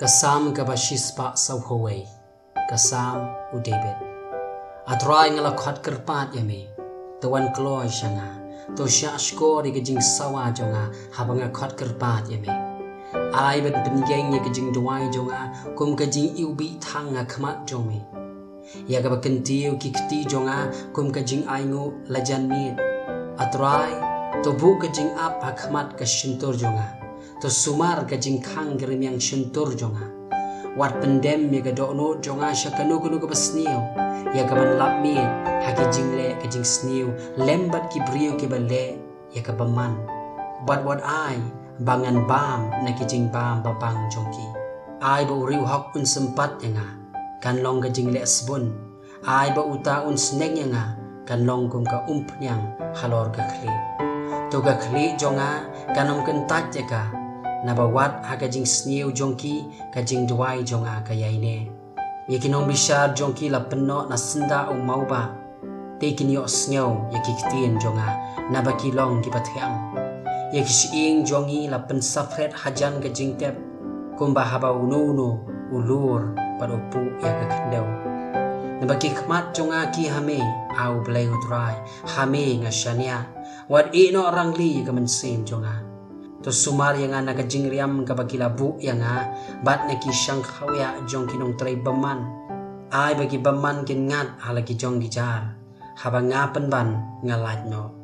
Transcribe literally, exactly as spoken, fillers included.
Ka Salm kaba shispah saphew wei. Ka Salm u David. A Trai, nga la khot kyrpad ïa me, to wan kloi sha nga. To shah shkor ïa ka jingsawa jong nga haba nga khot kyrpad ïa me. Ai ban pynïeng ïa ka jingduwai jong nga kum ka jingiwbih thang ha khmat jong me. Ïa kaba kyntiew ki kti jong nga kum ka jingainguh la jan miet. A Trai, to buh ka jingap ha khmat ka shyntur jong nga. To sumar ka jingkhang ki rmiang shyntur jong nga. Wat pyndem ïa ka dohnud jong nga sha kano kano kaba sniew, ïa kaban lap miet ha ki jingleh ka jingsniew lem bad ki briew kiba leh ïa ka bymman. Bad wat ai ba ngan bam na ki jingbam babang jong ki. Ai ba u riewhok un sympat ïa nga, kan long ka jingleh sbun. Ai ba uta un sneng ïa nga, kan long kum ka umphniang halor ka khlieh. To ka khlieh jong nga kan ym kyntait ïa ka, naba wat ha ka jingsniew jong ki ka jingduwai jong nga ka ïaineh. Ïa ki nongbishar jong ki la pynnoh na syndah u mawbah. Te kin ïohsngew ïa ki ktien jong nga, naba ki long kiba thiang. Ïa ki shyieng jong ngi la pynsaphret hajan ka jingtep, kumba haba uno uno u lur bad u puh ïa ka khyndew. Naba ki khmat jong nga ki ha me, A U Blei U Trai, ha me nga shaniah. Wat ïeh noh rangli ïa ka mynsiem jong nga. To sumar ïa nga na ka jingriam kaba ki la buh ïa nga, bad na ki shangkhawiah jong ki nongtrei bymman. Ai ba ki bymman kin ngat ha la ki jong ki jar. Haba nga pynban nga lait noh.